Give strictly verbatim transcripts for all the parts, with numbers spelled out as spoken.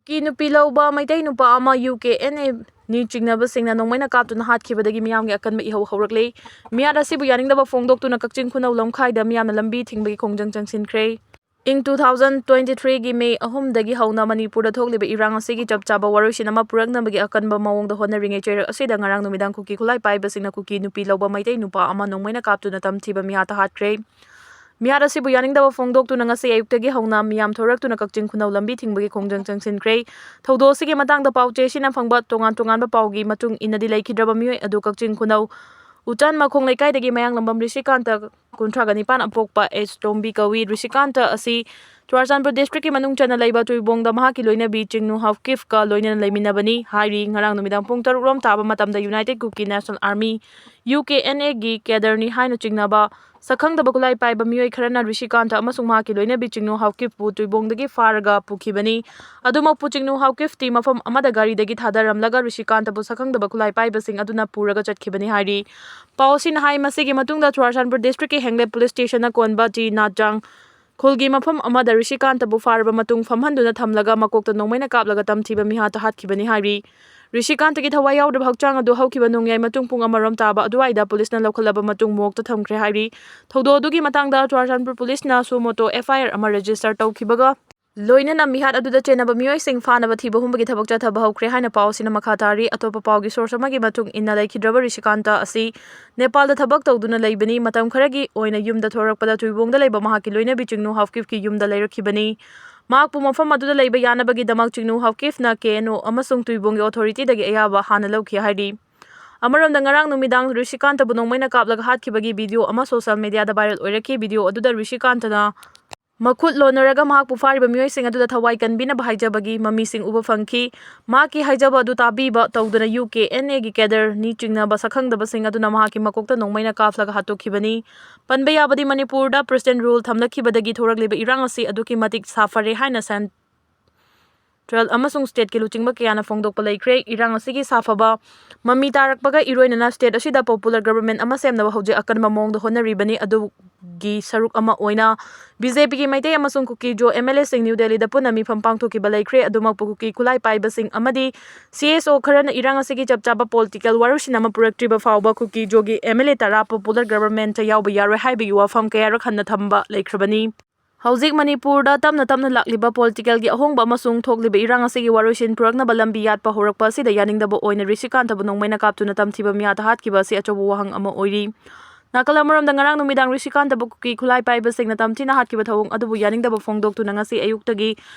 ꯀꯤ ꯅꯨꯄꯤ ꯂꯧꯕ ꯃꯩꯇꯩ ꯅꯨꯄꯥ ꯑꯃ ꯌꯨ ꯀꯦ ꯑꯦꯟ ꯑꯦ ꯅꯤ ꯆꯤꯡꯅꯕꯁꯤꯡꯅ ꯅꯣꯡꯃꯩꯅ ꯀꯥꯞꯇꯨꯅ ꯍꯥꯠꯈꯤꯕꯗꯒꯤ ꯃꯤꯌꯥꯝꯒꯤ ꯑꯀꯟꯕ ꯏꯍꯧ ꯍꯧꯔꯛꯂꯦ꯫ ꯃꯤꯍꯥꯠ ꯑꯁꯤꯕꯨ ꯌꯥꯅꯤꯡꯗꯕ ꯐꯣꯡꯗꯣꯛꯇꯨꯅ ꯀꯛꯆꯤꯡ ꯈꯨꯅꯧ ꯂꯝꯈꯥꯏꯗ ꯃꯤꯌꯥꯝꯅ ꯂꯝꯕꯤ ꯊꯤꯡꯕꯒꯤ ꯈꯣꯡꯖꯪ ꯆꯪꯁꯤꯟꯈ꯭ꯔꯦ꯫ ꯏꯪ two thousand twenty threeꯒꯤ ꯃꯦ ꯑꯍꯨꯝꯗꯒꯤ ꯍꯧꯅ ꯃꯅꯤꯄꯨꯔꯗ ꯊꯣꯛꯂꯤꯕ ꯏꯔꯥꯡ ꯑꯁꯤꯒꯤ ꯆꯞ ꯆꯥꯕ ꯋꯥꯔꯣꯏꯁꯤꯟ ꯑꯃ ꯄꯨꯔꯛꯅꯕꯒꯤ ꯑꯀꯟꯕ ꯃꯑꯣꯡꯗ ꯍꯣꯠꯅꯔꯤꯉꯩ ꯆꯩꯔꯛ ꯑꯁꯤꯗ ꯉꯔꯥꯡ ꯅꯨꯃꯤꯗꯥꯡ ꯀꯨꯀꯤ ꯈꯨꯠꯂꯥꯏ ꯄꯥꯏꯕꯁꯤꯡꯅ ꯀꯨꯀꯤ ꯅꯨꯄꯤ ꯂꯧꯕ ꯃꯩꯇꯩ ꯅꯨꯄꯥ ꯑꯃ ꯅꯣꯡꯃꯩꯅ ꯀꯥꯞꯇꯨꯅ ꯇꯝꯊꯤꯕ ꯃꯤꯍꯥꯠꯇ ꯍꯥꯠꯈ꯭ꯔꯦ꯫ ꯃꯤꯍꯥꯠ ꯑꯁꯤꯕꯨ ꯌꯥꯅꯤꯡꯗꯕ ꯐꯣꯡꯗꯣꯛꯇꯨꯅ ꯉꯁꯤ ꯑꯌꯨꯛꯇꯒꯤ ꯍꯧꯅ ꯃꯤꯌꯥꯝ ꯊꯣꯔꯛꯇꯨꯅ ꯀꯛꯆꯤꯡ ꯈꯨꯅꯧ ꯂꯝꯕꯤ ꯊꯤꯡꯕꯒꯤ ꯈꯣꯡꯖꯪ ꯆꯪꯁꯤꯟꯈ꯭ꯔꯦ꯫ ꯊꯧꯗꯣꯛ ꯑꯁꯤꯒꯤ ꯃꯇꯥꯡꯗ ꯄꯥꯎ ꯆꯦꯁꯤꯅ ꯐꯪꯕ ꯇꯣꯉꯥꯟ ꯇꯣꯉꯥꯟꯕ ꯄꯥꯎꯒꯤ ꯃꯇꯨꯡ ꯏꯟꯅꯗꯤ ꯂꯩꯈꯤꯗ꯭ꯔꯕ ꯃꯤꯑꯣꯏ ꯑꯗꯨ ꯀꯛꯆꯤꯡ ꯈꯨꯅꯧ ꯎꯆꯥꯟ ꯃꯈꯣꯡ ꯂꯩꯀꯥꯏꯗꯒꯤ ꯃꯌꯥꯡꯂꯝꯕꯝ ꯔꯤꯁꯤꯀꯥꯟꯇ, ꯀꯨꯟꯊ꯭ꯔꯥꯒ ꯅꯤꯄꯥꯟ ꯑꯄꯣꯛꯄ ꯑꯦꯁ ꯇꯣꯝꯕꯤ ꯀꯧꯏ꯫ ꯔꯤꯁꯤꯀꯥꯟꯇ ꯑꯁꯤ ꯆꯨꯔꯥꯆꯥꯟꯄꯨꯔ ꯗꯤꯁꯇ꯭ꯔꯤꯛꯀꯤ ꯃꯅꯨꯡ ꯆꯟꯅ ꯂꯩꯕ ꯇꯨꯏꯕꯣꯡꯗ ꯃꯍꯥꯛꯀꯤ ꯂꯣꯏꯅꯕꯤ ꯆꯤꯡꯅꯨ ꯍꯥꯎꯀꯤꯐꯀ ꯂꯣꯏꯅꯅ ꯂꯩꯃꯤꯟꯅꯕꯅꯤ ꯍꯥꯏꯔꯤ꯫ ꯉꯔꯥꯡ ꯅꯨꯃꯤꯗꯥꯡ ꯄꯨꯡ ꯇꯔꯨꯛ ꯔꯣꯝ ꯇꯥꯕ ꯃꯇꯝꯗ united Kuki national army, U K N ꯑꯦꯒꯤ ꯀꯦꯗꯔꯅꯤ ꯍꯥꯏꯅ ꯆꯤꯡꯅꯕ ꯁꯛꯈꯪꯗꯕ ꯈꯨꯠꯂꯥꯏ ꯄꯥꯏꯕ ꯃꯤꯑꯣꯏ ꯈꯔꯅ ꯔꯤꯁꯤꯀꯥꯟꯇ ꯑꯃꯁꯨꯡ ꯃꯍꯥꯛꯀꯤ ꯂꯣꯏꯅꯕꯤ ꯆꯤꯡꯅꯨ ꯍꯥꯎꯀꯤꯐꯄꯨ ꯇꯨꯏꯕꯣꯡꯗꯒꯤ ꯐꯥꯔꯒ ꯄꯨꯈꯤꯕꯅꯤ꯫ ꯑꯗꯨꯃꯛꯄꯨ ꯆꯤꯡꯅꯨ ꯍꯥꯎꯀꯤꯐꯇꯤ ꯃꯐꯝ ꯑꯃꯗ ꯒꯥꯔꯤꯗꯒꯤ ꯊꯥꯗꯔꯝꯂꯒ ꯔꯤꯁꯤꯀꯥꯟꯇꯕꯨ ꯁꯛꯈꯪꯗꯕ ꯈꯨꯠꯂꯥꯏ ꯄꯥꯏꯕꯁꯤꯡ ꯑꯗꯨꯅ ꯄꯨꯔꯒ ꯆꯠꯈꯤꯕꯅꯤ ꯍꯥꯏꯔꯤ꯫ ꯄꯥꯎ ꯑꯁꯤꯅ ꯍꯥꯏ, ꯃꯁꯤꯒꯤ ꯃꯇꯨꯡꯗ ꯆꯨꯔꯥꯆꯥꯟꯄꯨꯔ ꯗꯤꯁꯇ꯭ꯔꯤꯛꯀꯤ ꯍꯦꯡꯂꯦꯠ ꯄꯨꯂꯤꯁ ꯁ꯭ꯇꯦꯁꯟꯅ ꯀꯣꯟꯕ ꯇꯤ ꯅꯥꯠꯆꯥꯡ ꯈꯨꯜꯒꯤ ꯃꯐꯝ ꯑꯃꯗ ꯔꯤꯁꯤꯀꯥꯟꯇꯕꯨ ꯐꯥꯔꯕ ꯃꯇꯨꯡ ꯐꯝꯍꯟꯗꯨꯅ ꯊꯝꯂꯒ ꯃꯀꯣꯛꯇ ꯅꯣꯡꯃꯩꯅ ꯀꯥꯞꯂꯒ ꯇꯝꯊꯤꯕ ꯃꯤꯍꯥꯠꯇ ꯍꯥꯠꯈꯤꯕꯅꯤ ꯍꯥꯏꯔꯤ꯫ ꯔꯤꯁꯤꯀꯥꯟꯇꯒꯤ ꯊꯋꯥꯏ ꯌꯥꯎꯗ꯭ꯔꯕ ꯍꯛꯆꯥꯡ ꯑꯗꯨ ꯍꯧꯈꯤꯕ ꯅꯣꯡꯌꯥꯏ ꯃꯇꯨꯡ ꯄꯨꯡ ꯑꯃꯔꯣꯝ ꯇꯥꯕ ꯑꯗꯨꯋꯥꯏꯗ ꯄꯨꯂꯤꯁꯅ ꯂꯧꯈꯠꯂꯕ ꯃꯇꯨꯡ ꯃꯣꯔꯒꯇ ꯊꯝꯈ꯭ꯔꯦ ꯍꯥꯏꯔꯤ꯫ ꯊꯧꯗꯣꯛ ꯑꯗꯨꯒꯤ ꯃꯇꯥꯡꯗ ꯆꯨꯔꯥꯆꯥꯟꯄꯨꯔ ꯄꯨꯂꯤꯁꯅ suo motu F I R ꯑꯃ ꯔꯦꯖꯤꯁꯇꯔ ꯇꯧꯈꯤꯕꯒ ꯂꯣꯏꯅꯅ ꯃꯤꯍꯥꯠ ꯑꯗꯨꯗ ꯆꯦꯟꯅꯕ ꯃꯤꯑꯣꯏꯁꯤꯡ ꯐꯥꯅꯕ ꯊꯤꯕ ꯍꯨꯝꯕꯒꯤ ꯊꯕꯛ ꯆꯠꯊꯕ ꯍꯧꯈ꯭ꯔꯦ ꯍꯥꯏꯅ ꯄꯥꯎ ꯑꯁꯤꯅ ꯃꯈꯥ ꯇꯥꯔꯤ꯫ ꯑꯇꯣꯞꯄ ꯄꯥꯎꯒꯤ ꯁꯣꯔꯁ ꯑꯃꯒꯤ ꯃꯇꯨꯡ ꯏꯟꯅ, ꯂꯩꯈꯤꯗ꯭ꯔꯕ ꯔꯤꯁꯤꯀꯥꯟꯇ ꯑꯁꯤ ꯅꯦꯄꯥꯜꯗ ꯊꯕꯛ ꯇꯧꯗꯨꯅ ꯂꯩꯕꯅꯤ꯫ ꯃꯇꯝ ꯈꯔꯒꯤ ꯑꯣꯏꯅ ꯌꯨꯝꯗ ꯊꯣꯔꯛꯄꯗ ꯇꯨꯏꯕꯣꯡꯗ ꯂꯩꯕ ꯃꯍꯥꯛꯀꯤ ꯂꯣꯏꯅꯕꯤ ꯆꯤꯡꯅꯨ ꯍꯥꯎꯀꯤꯐꯀꯤ ꯌꯨꯝꯗ ꯂꯩꯔꯛꯈꯤꯕꯅꯤ꯫ ꯃꯍꯥꯛꯄꯨ ꯃꯐꯝ ꯑꯗꯨꯗ ꯂꯩꯕ ꯌꯥꯅꯕꯒꯤꯗꯃꯛ ꯆꯤꯡꯅꯨ ꯍꯥꯎꯀꯤꯐꯅ ꯀꯦ ꯑꯦꯟ ꯑꯣ ꯑꯃꯁꯨꯡ ꯇꯨꯏꯕꯣꯡꯒꯤ ꯑꯣꯊꯣꯔꯤꯇꯤꯗꯒꯤ ꯑꯌꯥꯕ ꯍꯥꯟꯅ ꯂꯧꯈꯤ ꯍꯥꯏꯔꯤ꯫ ꯑꯃꯔꯣꯝꯗ, ꯉꯔꯥꯡ ꯅꯨꯃꯤꯗꯥꯡ ꯔꯤꯁꯤꯀꯥꯟꯇꯕꯨ ꯅꯣꯡꯃꯩꯅ ꯀꯥꯞꯂꯒ ꯍꯥꯠꯈꯤꯕꯒꯤ ꯚꯤꯗꯤꯑꯣ ꯑꯃ ꯁꯣꯁꯤꯌꯦꯜ ꯃꯤꯗꯤꯌꯥꯗ ꯚꯥꯏꯔꯦꯜ ꯑꯣꯏꯔꯛꯈꯤ꯫ ꯚꯤꯗꯤꯑꯣ ꯑꯗꯨꯗ ꯔꯤꯁꯤꯀꯥꯟꯇꯅ ꯃꯈꯨꯠ ꯂꯣꯟꯅꯔꯒ ꯃꯍꯥꯛꯄꯨ ꯐꯥꯔꯤꯕ ꯃꯤꯑꯣꯏꯁꯤꯡ ꯑꯗꯨꯗ ꯊꯋꯥꯏ ꯀꯟꯕꯤꯅꯕ ꯍꯥꯏꯖꯕꯒꯤ ꯃꯃꯤꯁꯤꯡ ꯎꯕ ꯐꯪꯈꯤ꯫ ꯃꯍꯥꯛꯀꯤ ꯍꯥꯏꯖꯕ ꯑꯗꯨ ꯇꯥꯕꯤꯕ ꯇꯧꯗꯅ ꯌꯨ ꯀꯦ ꯑꯦꯟ ꯑꯦꯒꯤ ꯀꯦꯗꯔꯅꯤ ꯆꯤꯡꯅꯕ ꯁꯛꯈꯪꯗꯕꯁꯤꯡ ꯑꯗꯨꯅ ꯃꯍꯥꯛꯀꯤ ꯃꯀꯣꯛꯇ ꯅꯣꯡꯃꯩꯅ ꯀꯥꯞꯂꯒ ꯍꯥꯠꯇꯣꯛꯈꯤꯕꯅꯤ꯫ ꯄꯟꯕ ꯌꯥꯕꯗꯤ, ꯃꯅꯤꯄꯨꯔꯗ ꯄ꯭ꯔꯦꯁꯤꯗꯦꯟ ꯔꯨꯜ ꯊꯝꯂꯛꯈꯤꯕꯗꯒꯤ ꯊꯣꯔꯛꯂꯤꯕ ꯏꯔꯥꯡ ꯑꯁꯤ ꯑꯗꯨꯛꯀꯤ ꯃꯇꯤꯛ ꯁꯥꯐꯔꯦ ꯍꯥꯏꯅ ꯁꯦꯟ-, ꯇ꯭ꯔꯦꯜ ꯑꯃꯁꯨꯡ ꯁ꯭ꯇꯦꯠꯀꯤ ꯂꯨꯆꯤꯡꯕ ꯀꯌꯥꯅ ꯐꯣꯡꯗꯣꯛꯄ ꯂꯩꯈ꯭ꯔꯦ꯫ ꯏꯔꯥꯡ ꯑꯁꯤꯒꯤ ꯁꯥꯐꯕ ꯃꯃꯤ ꯇꯥꯔꯛꯄꯒ ꯏꯔꯣꯏꯅꯅ ꯁ꯭ꯇꯦꯠ ꯑꯁꯤꯗ ꯄꯣꯄꯨꯂꯔ ꯒꯕꯔꯟꯃꯦꯟ ꯑꯃ ꯁꯦꯝꯅꯕ ꯍꯧꯖꯤꯛ ꯑꯀꯟꯕ ꯃꯑꯣꯡꯗ ꯍꯣꯠꯅꯔꯤꯕꯅꯤ꯫ ꯑꯗꯨꯒꯤ ꯁꯔꯨꯛ ꯑꯃ ꯑꯣꯏꯅ ꯕꯤ ꯖꯦ ꯄꯤꯒꯤ ꯃꯩꯇꯩ ꯑꯃꯁꯨꯡ ꯀꯨꯀꯤ ꯖꯣ ꯑꯦꯝ ꯑꯦꯜ ꯑꯦꯁꯤꯡ ꯅ꯭ꯌꯨ ꯗꯦꯜꯂꯤꯗ ꯄꯨꯟꯅ ꯃꯤꯐꯝ ꯄꯥꯡꯊꯣꯛꯈꯤꯕ ꯂꯩꯈ꯭ꯔꯦ꯫ ꯑꯗꯨꯃꯛꯄꯨ ꯀꯨꯀꯤ ꯈꯨꯠꯂꯥꯏ ꯄꯥꯏꯕꯁꯤꯡ ꯑꯃꯗꯤ ꯁꯤ ꯑꯦꯁ ꯑꯣ ꯈꯔꯅ ꯏꯔꯥꯡ ꯑꯁꯤꯒꯤ ꯆꯞ ꯆꯥꯕ ꯄꯣꯂꯤꯇꯤꯀꯦꯜ ꯋꯥꯔꯣꯏꯁꯤꯟ ꯑꯃ ꯄꯨꯔꯛꯇ꯭ꯔꯤꯕ ꯐꯥꯎꯕ ꯀꯨꯀꯤ ꯖꯣꯒꯤ ꯑꯦꯝ ꯑꯦꯜ ꯑꯦ ꯇꯔꯥ ꯄꯣꯄꯨꯂꯔ ꯒꯕꯔꯟꯃꯦꯟꯇ ꯌꯥꯎꯕ ꯌꯥꯔꯣꯏ ꯍꯥꯏꯕꯒꯤ ꯋꯥꯐꯝ ꯀꯌꯥꯔꯛ ꯍꯟꯅ ꯊꯝꯕ ꯂꯩꯈ꯭ꯔꯕꯅꯤ꯫ ꯍꯧꯖꯤꯛ ꯃꯅꯤꯄꯨꯔꯗ ꯇꯞꯅ ꯇꯞꯅ ꯂꯥꯛꯂꯤꯕ ꯄꯣꯂꯤꯇꯤꯀꯦꯜꯒꯤ ꯑꯍꯣꯡꯕ ꯑꯃꯁꯨꯡ ꯊꯣꯛꯂꯤꯕ ꯏꯔꯥꯡ ꯑꯁꯤꯒꯤ ꯋꯥꯔꯣꯏꯁꯤꯟ ꯄꯨꯔꯛꯅꯕ ꯂꯝꯕꯤ ꯌꯥꯠꯄ ꯍꯧꯔꯛꯄ ꯑꯁꯤꯗ ꯌꯥꯅꯤꯡꯗꯕ ꯑꯣꯏꯅ ꯔꯤꯁꯤꯀꯥꯟꯇꯕꯨ ꯅꯣꯡꯃꯩꯅ ꯀꯥꯞꯇꯨꯅ ꯇꯝꯊꯤꯕ ꯃꯤꯌꯥꯠꯇ ꯍꯥꯠꯈꯤꯕ ꯑꯁꯤ ꯑꯆꯧꯕ ꯋꯥꯍꯪ ꯑꯃ ꯑꯣꯏꯔꯤ꯫ ꯅꯥꯀꯜ ꯑꯃꯔꯣꯝꯗ ꯉꯔꯥꯡ ꯅꯨꯃꯤꯗꯥꯡ ꯔꯤꯁꯤꯀꯥꯟꯇꯕꯨ ꯀꯨꯀꯤ ꯈꯨꯠꯂꯥꯏ ꯄꯥꯏꯕꯁꯤꯡꯅ ꯇꯝꯊꯤꯅ ꯍꯥꯠꯈꯤꯕ ꯊꯧꯑꯣꯡ ꯑꯗꯨꯕꯨ ꯌꯥꯅꯤꯡꯗꯕ ꯐꯣꯡꯗꯣꯛꯇꯨꯅ ꯉꯁꯤ ꯑꯌꯨꯛꯇꯒꯤ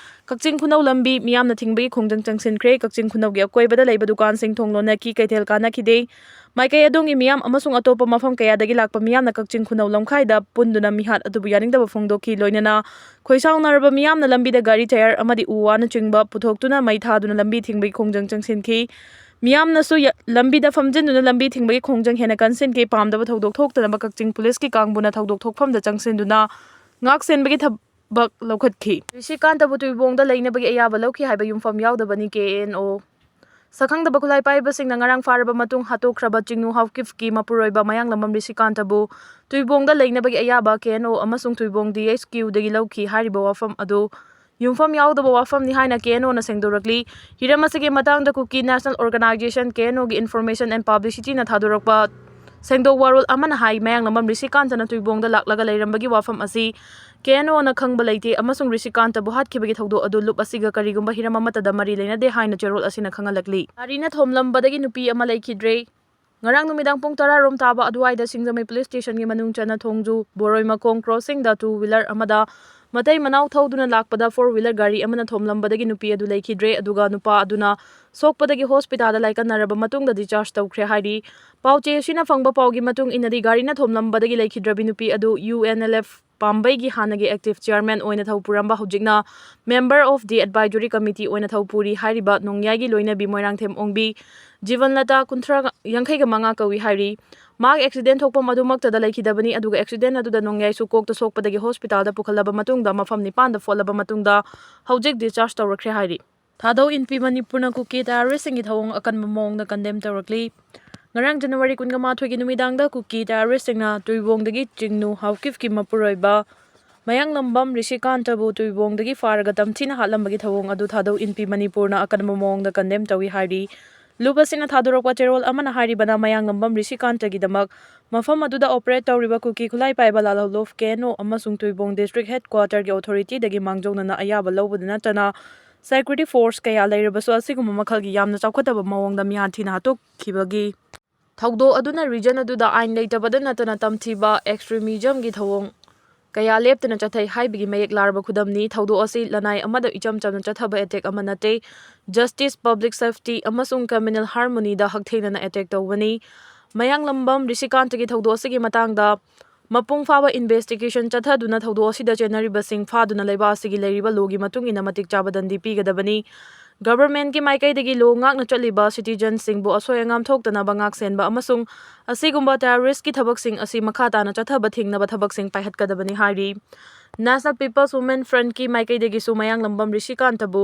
ꯀꯛꯆꯤꯡ ꯈꯨꯅꯧ ꯂꯝꯕꯤ ꯃꯤꯌꯥꯝꯅ ꯊꯤꯡꯕꯒꯤ ꯈꯣꯡꯖꯪ ꯆꯪꯁꯤꯟꯈ꯭ꯔꯦ꯫ ꯀꯛꯆꯤꯡ ꯈꯨꯅꯧꯒꯤ ꯑꯀꯣꯏꯕꯗ ꯂꯩꯕ ꯗꯨꯀꯥꯟꯁꯤꯡ ꯊꯣꯡ ꯂꯣꯟꯅꯈꯤ, ꯀꯩꯊꯦꯜ ꯀꯥꯅꯈꯤꯗꯦ꯫ ꯃꯥꯏꯀꯩ ꯑꯗꯣꯝꯒꯤ ꯃꯤꯌꯥꯝ ꯑꯃꯁꯨꯡ ꯑꯇꯣꯞꯄ ꯃꯐꯝ ꯀꯌꯥꯗꯒꯤ ꯂꯥꯛꯄ ꯃꯤꯌꯥꯝꯅ ꯀꯛꯆꯤꯡ ꯈꯨꯅꯧ ꯂꯝꯈꯥꯏꯗ ꯄꯨꯟꯗꯨꯅ ꯃꯤꯍꯥꯠ ꯑꯗꯨꯕꯨ ꯌꯥꯅꯤꯡꯗꯕ ꯐꯣꯡꯗꯣꯛꯈꯤ꯫ ꯂꯣꯏꯅꯅ ꯈꯣꯏꯁꯥꯎꯅꯔꯕ ꯃꯤꯌꯥꯝꯅ ꯂꯝꯕꯤꯗ ꯒꯥꯔꯤ ꯇꯌꯥꯔ ꯑꯃꯗꯤ ꯎ ꯋꯥꯅꯆꯤꯡꯕ ꯄꯨꯊꯣꯛꯇꯨꯅ ꯃꯩ ꯊꯥꯗꯨꯅ ꯂꯝꯕꯤ ꯊꯤꯡꯕꯒꯤ ꯈꯣꯡꯖꯪ ꯆꯪꯁꯤꯟꯈꯤ꯫ ꯃꯤꯌꯥꯝꯅꯁꯨ ꯌ-, ꯂꯝꯕꯤꯗ ꯐꯝꯖꯤꯟꯗꯨꯅ ꯂꯝꯕꯤ ꯊꯤꯡꯕꯒꯤ ꯈꯣꯡꯖꯪ ꯍꯦꯟꯅ ꯀꯟꯁꯤꯟꯈꯤ꯫ ꯄꯥꯝꯗꯕ ꯊꯧꯗꯣꯛ ꯊꯣꯛꯇꯅꯕ ꯀꯛꯆꯤꯡ ꯄꯨꯂꯤꯁꯀꯤ ꯀꯥꯡꯕꯨꯅ ꯊꯧꯗꯣꯛ ꯊꯣꯛꯐꯝꯗ ꯆꯪꯁꯤꯟꯗꯨꯅ ꯉꯥꯛ ꯁꯦꯟꯕꯒꯤ ꯊꯕꯛ ꯂꯧꯈꯠꯈꯤ꯫ ꯔꯤꯁꯤꯀꯥꯟꯇꯕꯨ ꯇꯨꯏꯕꯣꯡꯗ ꯂꯩꯅꯕꯒꯤ ꯑꯌꯥꯕ ꯂꯧꯈꯤ ꯍꯥꯏꯕ ꯌꯨꯝꯐꯝ ꯌꯥꯎꯗꯕꯅꯤ ꯀꯦ ꯑꯦꯟ ꯑꯣ꯫ ꯁꯛꯈꯪꯗꯕ ꯈꯨꯠꯂꯥꯏ ꯄꯥꯏꯕꯁꯤꯡꯅ ꯉꯔꯥꯡ ꯐꯥꯔꯕ ꯃꯇꯨꯡ ꯍꯥꯠꯇꯣꯛꯈ꯭ꯔꯕ ꯆꯤꯡꯅꯨ ꯍꯥꯎꯀꯤꯞꯀꯤ ꯃꯄꯨꯔꯣꯏꯕ ꯃꯌꯥꯡꯂꯝꯕꯝ ꯔꯤꯁꯤꯀꯥꯟꯇꯕꯨ ꯇꯨꯏꯕꯣꯡꯗ ꯂꯩꯅꯕꯒꯤ ꯑꯌꯥꯕ ꯀꯦ ꯑꯦꯟ ꯑꯣ ꯑꯃꯁꯨꯡ ꯇꯨꯏꯕꯣꯡ ꯗꯤ ꯑꯩꯆ ꯀ꯭ꯌꯨꯗꯒꯤ ꯂꯧꯈꯤ ꯍꯥꯏꯔꯤꯕ ꯋꯥꯐꯝ ꯑꯗꯨ ꯌꯨꯝꯐꯝ ꯌꯥꯎꯗꯕ ꯋꯥꯐꯝꯅꯤ ꯍꯥꯏꯅ ꯀꯦ ꯑꯦꯟ ꯑꯣꯅ ꯁꯦꯡꯗꯣꯔꯛꯂꯤ꯫ ꯍꯤꯔꯝ ꯑꯁꯤꯒꯤ ꯃꯇꯥꯡꯗ ꯀꯨꯀꯤ ꯅꯦꯁꯅꯦꯜ ꯑꯣꯔꯒꯅꯥꯏꯖꯦꯁꯟ, ꯀꯦ ꯑꯦꯟ ꯑꯣꯒꯤ ꯏꯟꯐꯣꯔꯃꯦꯁꯟ ꯑꯦꯟ ꯄꯕ꯭ꯂꯤꯁꯤꯇꯤꯅ ꯊꯥꯗꯣꯔꯛꯄ ꯁꯦꯡꯗꯣꯛ ꯋꯥꯔꯣꯜ ꯑꯃꯅ ꯍꯥꯏ, ꯃꯌꯥꯡꯂꯝꯕꯝ ꯔꯤꯁꯤꯀꯥꯟꯇꯅ ꯇꯨꯏꯕꯣꯡꯗ ꯂꯥꯛꯂꯒ ꯂꯩꯔꯝꯕꯒꯤ ꯋꯥꯐꯝ ꯑꯁꯤ ꯀꯦ ꯑꯦꯟ ꯑꯣꯅ ꯈꯪꯕ ꯂꯩꯇꯦ ꯑꯃꯁꯨꯡ ꯔꯤꯁꯤꯀꯥꯟꯇꯕꯨ ꯍꯥꯠꯈꯤꯕꯒꯤ ꯊꯧꯗꯣꯛ ꯑꯗꯨ ꯂꯨꯞ ꯑꯁꯤꯒ ꯀꯔꯤꯒꯨꯝꯕ ꯍꯤꯔꯝ ꯑꯃꯠꯇꯗ ꯃꯔꯤ ꯂꯩꯅꯗꯦ ꯍꯥꯏꯅ ꯆꯦꯔꯣꯜ ꯑꯁꯤꯅ ꯈꯪꯍꯜꯂꯛꯂꯤ꯫ ꯒꯥꯔꯤꯅ ꯊꯣꯝꯂꯝꯕꯗꯒꯤ ꯅꯨꯄꯤ ꯑꯃ ꯂꯩꯈꯤꯗ꯭ꯔꯦ꯫ ꯉꯔꯥꯡ ꯅꯨꯃꯤꯗꯥꯡ ꯄꯨꯡ ꯇꯔꯥ ꯔꯣꯝ ꯇꯥꯕ ꯑꯗꯨꯋꯥꯏꯗ ꯁꯤꯡꯖꯃꯩ ꯄꯨꯂꯤꯁ ꯁ꯭ꯇꯦꯁꯟꯒꯤ ꯃꯅꯨꯡ ꯆꯟꯅ ꯊꯣꯡꯖꯨ ꯕꯣꯔꯣꯏꯃꯈꯣꯡ ꯀ꯭ꯔꯣꯁꯤꯡꯗ ꯇꯨ ꯋꯤꯂꯔ ꯑꯃꯗ ꯃꯇꯩ ꯃꯅꯥꯎ ꯊꯧꯗꯨꯅ ꯂꯥꯛꯄꯗ ꯐꯣꯔ ꯋꯤꯂꯔ ꯒꯥꯔꯤ ꯑꯃꯅ ꯊꯣꯝꯂꯝꯕꯗꯒꯤ ꯅꯨꯄꯤ ꯑꯗꯨ ꯂꯩꯈꯤꯗ꯭ꯔꯦ, ꯑꯗꯨꯒ ꯅꯨꯄꯥ ꯑꯗꯨꯅ ꯁꯣꯛꯄꯗꯒꯤ ꯍꯣꯁꯄꯤꯇꯥꯜꯗ ꯂꯥꯏꯀꯠꯅꯔꯕ ꯃꯇꯨꯡꯗ ꯗꯤꯁꯆꯥꯔꯖ ꯇꯧꯈ꯭ꯔꯦ ꯍꯥꯏꯔꯤ꯫ ꯄꯥꯎꯆꯦ ꯑꯁꯤꯅ ꯐꯪꯕ ꯄꯥꯎꯒꯤ ꯃꯇꯨꯡ ꯏꯟꯅꯗꯤ, ꯒꯥꯔꯤꯅ ꯊꯣꯝꯂꯝꯕꯗꯒꯤ ꯂꯩꯈꯤꯗ꯭ꯔꯕꯤ ꯅꯨꯄꯤ ꯑꯗꯨ ꯌꯨ ꯑꯦꯟ ꯑꯦꯜ ꯑꯦꯐ ꯄꯥꯝꯕꯩꯒꯤ ꯍꯥꯟꯅꯒꯤ ꯑꯦꯛꯇꯤꯚ ꯆꯤꯌꯔꯃꯦꯟ ꯑꯣꯏꯅ ꯊꯧ ꯄꯨꯔꯝꯕ, ꯍꯧꯖꯤꯛꯅ member of the advisory committee ꯑꯣꯏꯅ ꯊꯧ ꯄꯨꯔꯤ ꯍꯥꯏꯔꯤꯕ ꯅꯣꯡꯌꯥꯏꯒꯤ ꯂꯣꯏꯅꯕꯤ ꯃꯣꯏꯔꯥꯡꯊꯦꯝ ꯑꯣꯡꯕꯤ ꯖꯤꯕꯟꯂꯇꯥ, ꯀꯨꯟꯊ꯭ꯔꯥ, ꯌꯥꯡꯈꯩꯒ ꯃꯉꯥ ꯀꯧꯏ ꯍꯥꯏꯔꯤ꯫ ꯃꯍꯥꯛ ꯑꯦꯛꯁꯤꯗꯦꯟ ꯊꯣꯛꯐꯝ ꯑꯗꯨꯃꯛꯇꯗ ꯂꯩꯈꯤꯗꯕꯅꯤ, ꯑꯗꯨꯒ ꯑꯦꯛꯁꯤꯗꯦꯟ ꯑꯗꯨꯗ ꯅꯣꯡꯌꯥꯏꯁꯨ ꯀꯣꯛꯇ ꯁꯣꯛꯄꯗꯒꯤ ꯍꯣꯁꯄꯤꯇꯥꯜꯗ ꯄꯨꯈꯠꯂꯕ ꯃꯇꯨꯡꯗ ꯃꯐꯝ ꯅꯤꯄꯥꯟꯗ ꯐꯣꯠꯂꯕ ꯃꯇꯨꯡꯗ ꯍꯧꯖꯤꯛ ꯗꯤꯁꯆꯥꯔꯖ ꯇꯧꯔꯛꯈ꯭ꯔꯦ ꯍꯥꯏꯔꯤ꯫ ꯊꯥꯗꯧ ꯏꯟꯄꯤ ꯃꯅꯤꯄꯨꯔꯅ ꯀꯨꯀꯤ ꯇꯦꯔꯣꯔꯤꯁꯁꯤꯡꯒꯤ ꯊꯧꯑꯣꯡ ꯑꯀꯟꯕ ꯃꯑꯣꯡꯗ ꯀꯟꯗꯦꯝ ꯇꯧꯔꯛꯂꯤ꯫ ꯉꯔꯥꯡ ꯖꯅꯋꯥꯔꯤ ꯀꯨꯟꯒ ꯃꯥꯊꯣꯏꯒꯤ ꯅꯨꯃꯤꯗꯥꯡꯗ ꯀꯨꯀꯤ ꯇꯦꯔꯣꯔꯤꯁꯁꯤꯡꯅ ꯇꯨꯏꯕꯣꯡꯗꯒꯤ ꯆꯤꯡꯅꯨ ꯍꯥꯎꯀꯤꯞꯀꯤ ꯃꯄꯨꯔꯣꯏꯕ ꯃꯌꯥꯡꯂꯝꯕꯝ ꯔꯤꯁꯤꯀꯥꯟꯇꯕꯨ ꯇꯨꯏꯕꯣꯡꯗꯒꯤ ꯐꯥꯔꯒ ꯇꯝꯊꯤꯅ ꯍꯥꯠꯂꯝꯕꯒꯤ ꯊꯧꯑꯣꯡ ꯑꯗꯨ ꯊꯥꯗꯧ ꯏꯟꯄꯤ ꯃꯅꯤꯄꯨꯔꯅ ꯑꯀꯟꯕ ꯃꯑꯣꯡꯗ ꯀꯟꯗꯦꯝ ꯇꯧꯏ ꯍꯥꯏꯔꯤ꯫ ꯂꯨꯞ ꯑꯁꯤꯅ ꯊꯥꯗꯣꯔꯛꯄ ꯆꯦꯔꯣꯜ ꯑꯃꯅ ꯍꯥꯏꯔꯤꯕꯅ ꯃꯌꯥꯡꯂꯝꯕꯝ ꯔꯤꯁꯤꯀꯥꯟꯇꯒꯤꯗꯃꯛ ꯃꯐꯝ ꯑꯗꯨꯗ ꯑꯣꯄꯔꯦꯠ ꯇꯧꯔꯤꯕ ꯀꯨꯀꯤ ꯈꯨꯠꯂꯥꯏ ꯄꯥꯏꯕ ꯂꯥꯜꯍꯧꯂꯨꯞ ꯀꯦ ꯑꯦꯟ ꯑꯣ ꯑꯃꯁꯨꯡ ꯇꯨꯏꯕꯣꯡ ꯗꯤꯁꯇ꯭ꯔꯤꯛ ꯍꯦꯗꯀ꯭ꯋꯥꯇꯔꯒꯤ ꯑꯣꯊꯣꯔꯤꯇꯤꯗꯒꯤ ꯃꯥꯡꯖꯧꯅꯅ ꯑꯌꯥꯕ ꯂꯧꯕꯗ ꯅꯠꯇꯅ ꯁꯦꯀ꯭ꯌꯨꯔꯤꯇꯤ ꯐꯣꯔꯁ ꯀꯌꯥ ꯂꯩꯔꯕꯁꯨ ꯑꯁꯤꯒꯨꯝꯕ ꯃꯈꯜꯒꯤ ꯌꯥꯝꯅ ꯆꯥꯎꯈꯠꯇꯕ ꯃꯑꯣꯡꯗ ꯃꯤꯍꯥꯠ ꯊꯤꯅ ꯍꯥꯠꯇꯣꯛꯈꯤꯕꯒꯤ ꯊꯧꯗꯣꯛ ꯑꯗꯨꯅ ꯔꯤꯖꯟ ꯑꯗꯨꯗ ꯑꯥꯏꯟ ꯂꯩꯇꯕꯗ ꯅꯠꯇꯅ ꯇꯝꯊꯤꯕ ꯑꯦꯛꯁꯇ꯭ꯔꯤꯃꯤꯖꯝꯒꯤ ꯊꯧꯑꯣꯡ ꯀꯌꯥ ꯂꯦꯞꯇꯅ ꯆꯠꯊꯩ ꯍꯥꯏꯕꯒꯤ ꯃꯌꯦꯛ ꯂꯥꯔꯕ ꯈꯨꯗꯝꯅꯤ꯫ ꯊꯧꯗꯣꯛ ꯑꯁꯤ ꯂꯅꯥꯏ ꯑꯃꯗ ꯏꯆꯝ ꯆꯝꯅ ꯆꯠꯊꯕ ꯑꯦꯇꯦꯛ ꯑꯃ ꯅꯠꯇꯦ꯫ ꯖꯁꯇꯤꯁ, ꯄꯕ꯭ꯂꯤꯛ ꯁꯦꯐꯇꯤ ꯑꯃꯁꯨꯡ ꯀꯝꯃ꯭ꯌꯨꯅꯦꯜ ꯍꯥꯔꯃꯣꯅꯤꯗ ꯍꯛꯊꯦꯡꯅꯅ ꯑꯦꯇꯦꯛ ꯇꯧꯕꯅꯤ꯫ ꯃꯌꯥꯡꯂꯝꯕꯝ ꯔꯤꯁꯤꯀꯥꯟꯇꯒꯤ ꯊꯧꯗꯣꯛ ꯑꯁꯤꯒꯤ ꯃꯇꯥꯡꯗ ꯃꯄꯨꯡ ꯐꯥꯕ ꯏꯟꯚꯦꯁꯇꯤꯒꯦꯁꯟ ꯆꯠꯊꯗꯨꯅ ꯊꯧꯗꯣꯛ ꯑꯁꯤꯗ ꯆꯦꯟꯅꯔꯤꯕꯁꯤꯡ ꯐꯥꯗꯨꯅ ꯂꯩꯕꯥꯛ ꯑꯁꯤꯒꯤ ꯂꯩꯔꯤꯕ ꯂꯣꯒꯤ ꯃꯇꯨꯡ ꯏꯟꯅ ꯃꯇꯤꯛ ꯆꯥꯕ ꯗꯟꯗꯤ ꯄꯤꯒꯗꯕꯅꯤ꯫ ꯒꯚꯔꯟꯃꯦꯟꯠꯀꯤ ꯃꯥꯏꯀꯩꯗꯒꯤ ꯂꯣ ꯉꯥꯛꯅ ꯆꯠꯂꯤꯕ ꯁꯤꯇꯤꯖꯟꯁꯤꯡꯕꯨ ꯑꯁꯣꯏ ꯑꯉꯥꯝ ꯊꯣꯛꯇꯅꯕ ꯉꯥꯛꯁꯦꯟꯕ ꯑꯃꯁꯨꯡ ꯑꯁꯤꯒꯨꯝꯕ ꯇꯦꯔꯣꯔꯤꯁ꯭ꯠꯀꯤ ꯊꯕꯛꯁꯤꯡ ꯑꯁꯤ ꯃꯈꯥ ꯇꯥꯅ ꯆꯠꯊꯕ ꯊꯤꯡꯅꯕ ꯊꯕꯛꯁꯤꯡ ꯄꯥꯏꯈꯠꯀꯗꯕꯅꯤ ꯍꯥꯏꯔꯤ꯫ ꯅꯦꯁꯅꯦꯜ ꯄꯤꯄꯜꯁ ꯋꯨꯃꯦꯟ ꯐ꯭ꯔꯟꯠꯀꯤ ꯃꯥꯏꯀꯩꯗꯒꯤꯁꯨ ꯃꯌꯥꯡꯂꯝꯕꯝ ꯔꯤꯁꯤꯀꯥꯟꯇꯕꯨ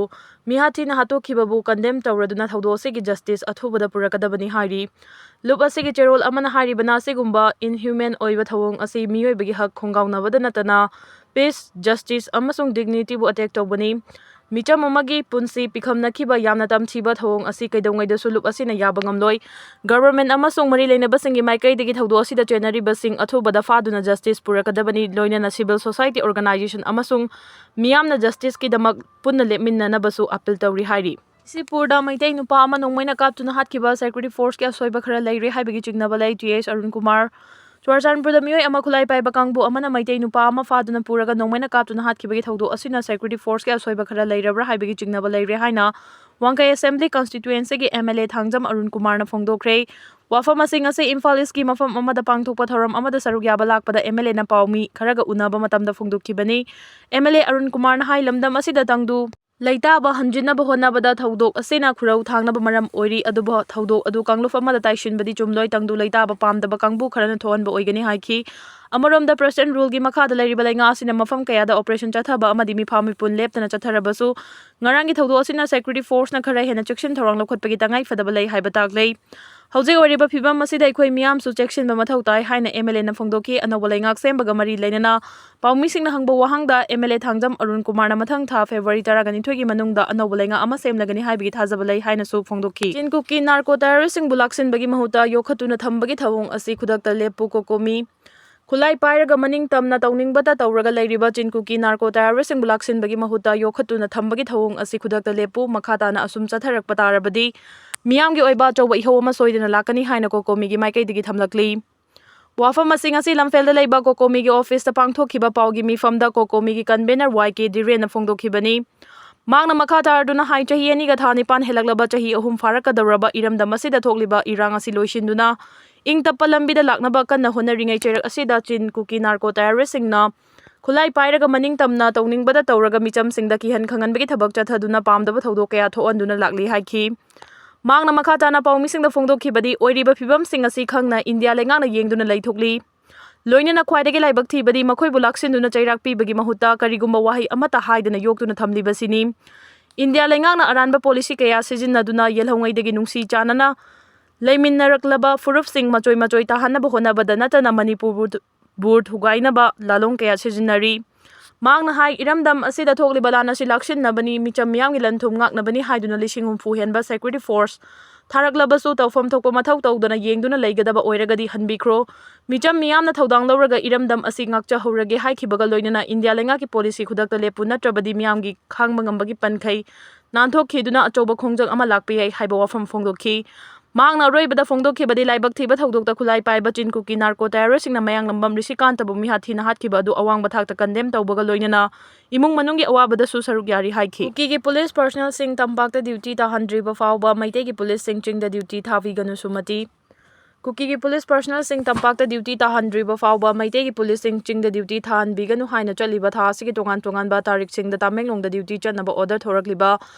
ꯃꯤꯍꯥꯠ ꯊꯤꯅ ꯍꯥꯠꯇꯣꯛꯈꯤꯕꯕꯨ ꯀꯟꯗꯦꯝ ꯇꯧꯔꯗꯨꯅ ꯊꯧꯗꯣꯛ ꯑꯁꯤꯒꯤ ꯖꯁꯇꯤꯁ ꯑꯊꯨꯕꯗ ꯄꯨꯔꯛꯀꯗꯕꯅꯤ ꯍꯥꯏꯔꯤ꯫ ꯂꯨꯞ ꯑꯁꯤꯒꯤ ꯆꯦꯔꯣꯜ ꯑꯃꯅ ꯍꯥꯏꯔꯤꯕꯅ ꯑꯁꯤꯒꯨꯝꯕ ꯏꯟꯍ꯭ꯌꯨꯃꯦꯟ ꯑꯣꯏꯕ ꯊꯧꯑꯣꯡ ꯑꯁꯤ ꯃꯤꯑꯣꯏꯕꯒꯤ ꯍꯛ ꯈꯣꯡꯒꯥꯎꯅꯕꯗ ꯅꯠꯇꯅ ꯄꯤꯁ, ꯖꯁꯇꯤꯁ ꯑꯃꯁꯨꯡ ꯗꯤꯒꯅꯤꯇꯤꯕꯨ ꯑꯦꯇꯦꯛ ꯇꯧꯕꯅꯤ꯫ ꯃꯤꯆꯝ ꯑꯃꯒꯤ ꯄꯨꯟꯁꯤ ꯄꯤꯈꯝꯅꯈꯤꯕ ꯌꯥꯝꯅ ꯇꯝꯊꯤꯕ ꯊꯧꯑꯣꯡ ꯑꯁꯤ ꯀꯩꯗꯧꯉꯩꯗꯁꯨ ꯂꯨꯞ ꯑꯁꯤꯅ ꯌꯥꯕ ꯉꯝꯂꯣꯏ꯫ ꯒꯚꯔꯟꯃꯦꯟꯠ ꯑꯃꯁꯨꯡ ꯃꯔꯤ ꯂꯩꯅꯕꯁꯤꯡꯒꯤ ꯃꯥꯏꯀꯩꯗꯒꯤ ꯊꯧꯗꯣꯛ ꯑꯁꯤꯗ ꯆꯦꯟꯅꯔꯤꯕꯁꯤꯡ ꯑꯊꯨꯕꯗ ꯐꯥꯗꯨꯅ ꯖꯁꯇꯤꯁ ꯄꯨꯔꯛꯀꯗꯕꯅꯤ, ꯂꯣꯏꯅꯅ ꯁꯤꯚꯤꯜ ꯁꯣꯁꯥꯏꯇꯤ ꯑꯣꯔꯒꯅꯥꯏꯖꯦꯁꯟ ꯑꯃꯁꯨꯡ ꯃꯤꯌꯥꯝꯅ ꯖꯁꯇꯤꯁꯀꯤꯗꯃꯛ ꯄꯨꯟꯅ ꯂꯦꯞꯃꯤꯟꯅꯅꯕꯁꯨ ꯑꯄꯤꯜ ꯇꯧꯔꯤ ꯍꯥꯏꯔꯤ꯫ ꯃꯅꯤꯄꯨꯔꯗ ꯃꯩꯇꯩ ꯅꯨꯄꯥ ꯑꯃ ꯅꯣꯡꯃꯩꯅ ꯀꯥꯞꯇꯨꯅ ꯍꯥꯠꯈꯤꯕ ꯁꯦꯀ꯭ꯌꯨꯔꯤꯇꯤ ꯐꯣꯔꯁꯀꯤ ꯑꯁꯣꯏꯕ ꯈꯔ ꯂꯩꯔꯦ ꯍꯥꯏꯕꯒꯤ ꯆꯤꯡꯅꯕ ꯂꯩ, ꯇꯤ ꯑꯦꯁ ꯑꯔꯨꯟ ꯀꯨꯃꯥꯔ꯫ ꯆꯨꯔꯆꯥꯟꯄꯨꯔꯗ ꯃꯤꯑꯣꯏ ꯑꯃ ꯈꯨꯠꯂꯥꯏ ꯄꯥꯏꯕ ꯀꯥꯡꯕꯨ ꯑꯃꯅ ꯃꯩꯇꯩ ꯅꯨꯄꯥ ꯑꯃ ꯐꯥꯗꯨꯅ ꯄꯨꯔꯒ ꯅꯣꯡꯃꯩꯅ ꯀꯥꯞꯇꯨꯅ ꯍꯥꯠꯈꯤꯕꯒꯤ ꯊꯧꯗꯣꯛ ꯑꯁꯤꯅ ꯁꯦꯀ꯭ꯌꯨꯔꯤꯇꯤ ꯐꯣꯔꯁꯀꯤ ꯑꯁꯣꯏꯕ ꯈꯔ ꯂꯩꯔꯕ꯭ꯔꯥ ꯍꯥꯏꯕꯒꯤ ꯆꯤꯡꯅꯕ ꯂꯩꯔꯦ ꯍꯥꯏꯅ ꯋꯥꯡꯈꯩ ꯑꯦꯁꯦꯝꯕ꯭ꯂꯤ ꯀꯟꯁꯇꯤꯇ꯭ꯋꯦꯟꯁꯤꯒꯤ M L A Thangjam Arun ꯀꯨꯃꯥꯔꯅ ꯐꯣꯡꯗꯣꯛꯈ꯭ꯔꯦ꯫ ꯋꯥꯐꯝꯁꯤꯡ ꯑꯁꯤ ꯏꯝꯐꯥꯜ ꯏꯁꯀꯤ ꯃꯐꯝ ꯑꯃꯗ ꯄꯥꯡꯊꯣꯛꯄ ꯊꯧꯔꯝ ꯑꯃꯗ ꯁꯔꯨꯛ ꯌꯥꯕ ꯂꯥꯛꯄꯗ ꯑꯦꯝ ꯑꯦꯜ ꯑꯦꯅ ꯄꯥꯎꯃꯤ ꯈꯔꯒ ꯎꯅꯕ ꯃꯇꯝꯗ ꯐꯣꯡꯗꯣꯛꯈꯤꯕꯅꯤ꯫ ꯑꯦꯝ ꯑꯦꯜ ꯑꯦ ꯑꯔꯨꯟ ꯀꯨꯃꯥꯔꯅ ꯍꯥꯏ, ꯂꯝꯗꯝ ꯑꯁꯤꯗ ꯇꯪꯗꯨ ꯂꯩꯇꯥꯕ ꯍꯟꯖꯤꯟꯅꯕ ꯍꯣꯠꯅꯕꯗ ꯊꯧꯗꯣꯛ ꯑꯁꯤꯅ ꯈꯨꯔꯧ ꯊꯥꯡꯅꯕ ꯃꯔꯝ ꯑꯣꯏꯔꯤ, ꯑꯗꯨꯕꯨ ꯊꯧꯗꯣꯛ ꯑꯗꯨ ꯀꯥꯡꯂꯨꯞ ꯑꯃꯗ ꯇꯥꯏꯁꯤꯟꯕꯗꯤ ꯆꯨꯝꯂꯣꯏ, ꯇꯪꯗꯨ ꯂꯩꯇꯥꯕ ꯄꯥꯝꯗꯕ ꯀꯥꯡꯕꯨ ꯈꯔꯅ ꯊꯣꯛꯍꯟꯕ ꯑꯣꯏꯒꯅꯤ ꯍꯥꯏꯈꯤ꯫ ꯑꯃꯔꯣꯝꯗ, Press and Ruleꯒꯤ ꯃꯈꯥꯗ ꯂꯩꯔꯤꯕ ꯂꯩꯉꯥꯛ ꯑꯁꯤꯅ ꯃꯐꯝ ꯀꯌꯥꯗ operation ꯆꯠꯊꯕ ꯑꯃꯗꯤ ꯃꯤꯐꯥ ꯃꯤꯄꯨꯟ ꯂꯦꯞꯇꯅ ꯆꯠꯊꯔꯕꯁꯨ, ꯉꯔꯥꯡꯒꯤ ꯊꯧꯗꯣꯛ ꯑꯁꯤꯅ security forceꯅ ꯈꯔ ꯍꯦꯟꯅ ꯆꯦꯛꯁꯤꯟ ꯊꯧꯔꯥꯡ ꯂꯧꯈꯠꯄꯒꯤ ꯇꯉꯥꯏ ꯐꯗꯕ ꯂꯩ ꯍꯥꯏꯕ ꯇꯥꯛꯂꯤ꯫ ꯍꯧꯖꯤꯛ ꯑꯣꯏꯔꯤꯕ ꯐꯤꯕꯝ ꯑꯁꯤꯗ ꯑꯩꯈꯣꯏ ꯃꯤꯌꯥꯝꯁꯨ ꯆꯦꯛꯁꯤꯟꯕ ꯃꯊꯧ ꯇꯥꯏ ꯍꯥꯏꯅ MLAꯅ ꯐꯣꯡꯗꯣꯛꯈꯤ꯫ ꯑꯅꯧꯕ ꯂꯩꯉꯥꯛ ꯁꯦꯝꯕꯒ ꯃꯔꯤ ꯂꯩꯅꯅ ꯄꯥꯎꯃꯤꯁꯤꯡꯅ ꯍꯪꯕ ꯋꯥꯍꯪꯗ MLA ꯊꯥꯡꯖꯝ ꯑꯔꯨꯟ ꯀꯨꯃꯥꯔꯅ ꯃꯊꯪ ꯊꯥ February ꯇꯔꯥꯒ ꯅꯤꯊꯣꯏꯒꯤ ꯃꯅꯨꯡꯗ ꯑꯅꯧꯕ ꯂꯩꯉꯥꯛ ꯑꯃ ꯁꯦꯝꯂꯒꯅꯤ ꯍꯥꯏꯕꯒꯤ ꯊꯥꯖꯕ ꯂꯩ ꯍꯥꯏꯅꯁꯨ ꯐꯣꯡꯗꯣꯛꯈꯤ꯫ ꯆꯤꯟ ꯀꯨꯀꯤ narco terroristꯁꯤꯡꯕꯨ ꯂꯥꯛꯁꯤꯟꯕꯒꯤ ꯃꯍꯨꯠꯇ ꯌꯣꯛꯈꯠꯇꯨꯅ ꯊꯝꯕꯒꯤ ꯊꯧꯑꯣꯡ ꯑꯁꯤ ꯈꯨꯗꯛꯇ ꯂꯦꯞꯄꯨ꯫ COCOMI꯫ ꯈꯨꯠꯂꯥꯏ ꯄꯥꯏꯔꯒ ꯃꯅꯤꯡ ꯇꯝꯅ ꯇꯧꯅꯤꯡꯕꯇ ꯇꯧꯔꯒ ꯂꯩꯔꯤꯕ ꯆꯤꯟ ꯀꯨꯀꯤ narco terroristꯁꯤꯡꯕꯨ ꯂꯥꯛꯁꯤꯟꯕꯒꯤ ꯃꯍꯨꯠꯇ ꯌꯣꯛꯈꯠꯇꯨꯅ ꯊꯝꯕꯒꯤ ꯊꯧꯑꯣꯡ ꯑꯁꯤ ꯈꯨꯗꯛꯇ ꯂꯦꯞꯄꯨ꯫ ꯃꯈꯥ ꯇꯥꯅ ꯑꯁꯨꯝ ꯆꯠꯊꯔꯛꯄ ꯇꯥꯔꯕꯗꯤ ꯃꯤꯌꯥꯝꯒꯤ ꯑꯣꯏꯕ ꯑꯆꯧꯕ ꯏꯍꯧ ꯑꯃ ꯁꯣꯏꯗꯅ ꯂꯥꯛꯀꯅꯤ ꯍꯥꯏꯅ COCOMIꯒꯤ ꯃꯥꯏꯀꯩꯗꯒꯤ ꯊꯝꯂꯛꯂꯤ꯫ ꯋꯥꯐꯝ ꯑꯁꯤ ꯉꯁꯤ ꯂꯝꯐꯦꯜꯗ ꯂꯩꯕ COCOMIꯒꯤ officeꯇ ꯄꯥꯡꯊꯣꯛꯈꯤꯕ ꯄꯥꯎꯒꯤ ꯃꯤꯐꯝꯗ COCOMIꯒꯤ convener ꯋꯥꯏ ꯀꯦ ꯙꯤꯔꯦꯟꯅ ꯐꯣꯡꯗꯣꯛꯈꯤꯕꯅꯤ꯫ ꯃꯍꯥꯛꯅ ꯃꯈꯥ ꯇꯥꯔꯗꯨꯅ ꯍꯥꯏ, ꯆꯍꯤ ꯑꯅꯤꯒ ꯊꯥ ꯅꯤꯄꯥꯟ ꯍꯦꯜꯂꯛꯂꯕ ꯆꯍꯤ ꯑꯍꯨꯝ ꯐꯥꯔꯛꯀꯗꯧꯔꯕ ꯏꯔꯝꯗꯝ ꯑꯁꯤꯗ ꯊꯣꯛꯂꯤꯕ ꯏꯔꯥꯡ ꯑꯁꯤ ꯂꯣꯏꯁꯤꯟꯗꯨꯅ ꯏꯪ ꯇꯞꯄ ꯂꯝꯕꯤꯗ ꯂꯥꯛꯅꯕ ꯀꯟꯅ ꯍꯣꯠꯅꯔꯤꯉꯩ ꯆꯩꯔꯛ ꯑꯁꯤꯗ ꯆꯤꯟ ꯀꯨꯀꯤ narco terroristꯁꯤꯡꯅ ꯈꯨꯠꯂꯥꯏ ꯄꯥꯏꯔꯒ ꯃꯅꯤꯡ ꯇꯝꯅ ꯇꯧꯅꯤꯡꯕꯗ ꯇꯧꯔꯒ ꯃꯤꯆꯝꯁꯤꯡꯗ ꯀꯤꯍꯟ ꯈꯪꯍꯟꯕꯒꯤ ꯊꯕꯛ ꯆꯠꯊꯗꯨꯅ ꯄꯥꯝꯗꯕ ꯊꯧꯗꯣꯛ ꯀꯌꯥ ꯊꯣꯛꯍꯟꯗꯨꯅ ꯂꯥꯛꯂꯤ ꯍꯥꯏꯈꯤ꯫ ꯃꯍꯥꯛꯅ ꯃꯈꯥ ꯇꯥꯅ ꯄꯥꯎꯃꯤꯁꯤꯡꯗ ꯐꯣꯡꯗꯣꯛꯈꯤꯕꯗꯤ, ꯑꯣꯏꯔꯤꯕ ꯐꯤꯕꯝꯁꯤꯡ ꯑꯁꯤ ꯈꯪꯅ ꯏꯟꯗꯤꯌꯥ ꯂꯩꯉꯥꯛꯅ ꯌꯦꯡꯗꯨꯅ ꯂꯩꯊꯣꯛꯂꯤ꯫ ꯂꯣꯏꯅꯅ ꯈ꯭ꯋꯥꯏꯗꯒꯤ ꯂꯥꯏꯕꯛ ꯊꯤꯕꯗꯤ ꯃꯈꯣꯏꯕꯨ ꯂꯥꯛꯁꯤꯟꯗꯨꯅ ꯆꯩꯔꯥꯛ ꯄꯤꯕꯒꯤ ꯃꯍꯨꯠꯇ ꯀꯔꯤꯒꯨꯝꯕ ꯋꯥꯍꯩ ꯑꯃꯠꯇ ꯍꯥꯏꯗꯅ ꯌꯣꯛꯇꯨꯅ ꯊꯝꯂꯤꯕꯁꯤꯅꯤ꯫ ꯏꯟꯗꯤꯌꯥ ꯂꯩꯉꯥꯛꯅ ꯑꯔꯥꯟꯕ policy ꯀꯌꯥ ꯁꯤꯖꯤꯟꯅꯗꯨꯅ ꯌꯦꯜꯍꯧꯉꯩꯗꯒꯤ ꯅꯨꯡꯁꯤ ꯆꯥꯟꯅꯅ ꯂꯩꯃꯤꯟꯅꯔꯛꯂꯕ ꯐꯨꯔꯨꯞꯁꯤꯡ ꯃꯆꯣꯏ ꯃꯆꯣꯏ ꯇꯥꯍꯟꯅꯕ ꯍꯣꯠꯅꯕꯗ ꯅꯠꯇꯅ ꯃꯅꯤꯄꯨꯔꯕꯨ ꯕꯨꯔ ꯊꯨꯒꯥꯏꯅꯕ ꯂꯥꯂꯣꯡ ꯀꯌꯥ ꯁꯤꯖꯤꯟꯅꯔꯤ꯫ ꯃꯍꯥꯛꯅ ꯍꯥꯏ, ꯏꯔꯝꯗꯝ ꯑꯁꯤꯗ ꯊꯣꯛꯂꯤꯕ ꯂꯥꯟ ꯑꯁꯤ ꯂꯥꯛꯁꯤꯟꯅꯕꯅꯤ, ꯃꯤꯆꯝ ꯃꯤꯌꯥꯝꯒꯤ ꯂꯟ ꯊꯨꯝ ꯉꯥꯛꯅꯕꯅꯤ ꯍꯥꯏꯗꯨꯅ ꯂꯤꯁꯤꯡ ꯍꯨꯝꯐꯨ ꯍꯦꯟꯕ security force ꯊꯥꯔꯛꯂꯕꯁꯨ ꯇꯧꯐꯝ ꯊꯣꯛꯄ ꯃꯊꯧ ꯇꯧꯗꯅ ꯌꯦꯡꯗꯨꯅ ꯂꯩꯒꯗꯕ ꯑꯣꯏꯔꯒꯗꯤ ꯍꯟꯕꯤꯈ꯭ꯔꯣ꯫ ꯃꯤꯆꯝ ꯃꯤꯌꯥꯝꯅ ꯊꯧꯗꯥꯡ ꯂꯧꯔꯒ ꯏꯔꯝꯗꯝ ꯑꯁꯤ ꯉꯥꯛꯆꯍꯧꯔꯒꯦ ꯍꯥꯏꯈꯤꯕꯒ ꯂꯣꯏꯅꯅ ꯏꯟꯗꯤꯌꯥ ꯂꯩꯉꯥꯛꯀꯤ policy ꯈꯨꯗꯛꯇ ꯂꯦꯞꯄꯨ, ꯅꯠꯇ꯭ꯔꯕꯗꯤ ꯃꯤꯌꯥꯝꯒꯤ ꯈꯥꯡꯕ ꯉꯝꯕꯒꯤ ꯄꯟꯈꯩ ꯅꯥꯟꯊꯣꯛꯈꯤꯗꯨꯅ ꯑꯆꯧꯕ ꯈꯣꯡꯖꯪ ꯑꯃ ꯂꯥꯛꯄ ꯌꯥꯏ ꯍꯥꯏꯕ ꯋꯥꯐꯝ ꯐꯣꯡꯗꯣꯛꯈꯤ꯫ ꯃꯍꯥꯛꯅ ꯑꯔꯣꯏꯕꯗ ꯐꯣꯡꯗꯣꯛꯈꯤꯕꯗꯤ ꯂꯥꯏꯕꯛ ꯊꯤꯕ ꯊꯧꯗꯣꯛꯇ ꯈꯨꯠꯂꯥꯏ ꯄꯥꯏꯕ ꯆꯤꯟ ꯀꯨꯀꯤ narco terroristꯁꯤꯡꯅ ꯃꯌꯥꯡꯂꯝꯕꯝ ꯔꯤꯁꯤꯀꯥꯟꯇꯕꯨ ꯃꯤꯍꯥꯠ ꯊꯤꯅ ꯍꯥꯠꯈꯤꯕ ꯑꯗꯨ ꯑꯋꯥꯡꯕ ꯊꯥꯛꯇ condemn ꯇꯧꯕꯒ ꯂꯣꯏꯅꯅ ꯏꯃꯨꯡ ꯃꯅꯨꯡꯒꯤ ꯑꯋꯥꯕꯗꯁꯨ ꯁꯔꯨꯛ ꯌꯥꯔꯤ ꯍꯥꯏꯈꯤ꯫ ꯀꯨꯀꯤꯒꯤ police personnelꯁꯤꯡ ꯇꯝꯄꯥꯛꯇ duty ꯇꯥꯍꯟꯗ꯭ꯔꯤꯕ ꯐꯥꯎꯕ ꯃꯩꯇꯩꯒꯤ policeꯁꯤꯡ ꯆꯤꯡꯗ duty ꯊꯥꯕꯤꯒꯅꯨ ꯁꯨꯃꯇꯤ꯫ ꯀꯨꯀꯤꯒꯤ ꯄꯨꯂꯤꯁ ꯄꯔꯁꯅꯦꯜꯁꯤꯡ ꯇꯝꯄꯥꯛꯇ ꯗ꯭ꯌꯨꯇꯤ ꯇꯥꯍꯟꯗ꯭ꯔꯤꯕ ꯐꯥꯎꯕ ꯃꯩꯇꯩꯒꯤ ꯄꯨꯂꯤꯁꯁꯤꯡ ꯆꯤꯡꯗ ꯗ꯭ꯌꯨꯇꯤ ꯊꯥꯍꯟꯕꯤꯒꯅꯨ ꯍꯥꯏꯅ ꯆꯠꯂꯤꯕ ꯊꯥ ꯑꯁꯤꯒꯤ ꯇꯣꯉꯥꯟ ꯇꯣꯉꯥꯟꯕ ꯇꯥꯔꯤꯛꯁꯤꯡꯗ ꯇꯃꯦꯡꯂꯣꯡꯗ ꯗ꯭ꯌꯨꯇꯤ ꯆꯠꯅꯕ ꯑꯣꯔꯗꯔ ꯊꯣꯔꯛꯂꯤꯕ